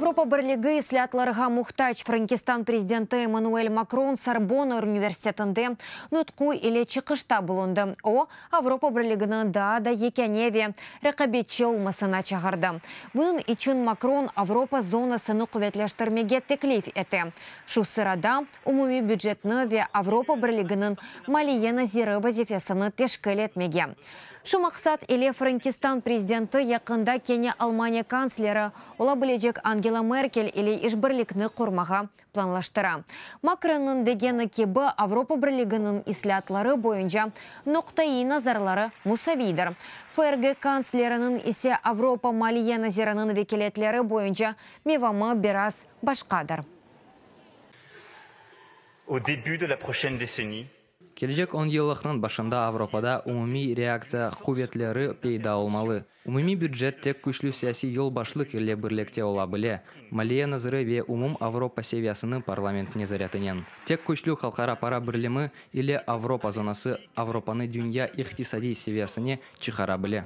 Avropa Birligi islâatlarğa muhtac. Frenkistan prezidenti Emmanuel Makron Sorbonne universitetinde nutqu ile çıqışta bulundı. O, Avropa Birligini daa da yekâne ve reqabetçi olmasına çağırdı. Bunıñ içün Makron Avropa zonasını quvetleştirmege teklif ete, şu sırada umumiy bücetni ve Avropa Birliginiñ maliye naziri vazifesini teşkil etmege. Şu maqsat ile Frenkistan prezidenti yaqında kene Almaniya kantsleri ola bilecek Angela Merkel ile işbirlikni qurmağa planlaştıra. Makronnıñ degeni kibi, Avropa Birliginiñ islâatları boyunca noqtaiy nazarları musaviydir. FRG kantsleriniñ ise Avropa maliye naziriniñ vekâletleri boyunca mevamı biraz başqadır. Au début de la prochaine décennie, Kelecek onyıllıqnıñ başında Avropada umumiy reaktsiya quvetleri peyda olmalı. Umumiy bücet tek küçlü siyasiy yolbaşlıq ile birlikte ola bile, maliye naziri ve umum Avropa seviyesiniñ parlament nezaretinen. Tek küçlü halqara para birlemi ile Avropa zonası Avropanı dünya iqtisadiy seviyesine çıqara bile.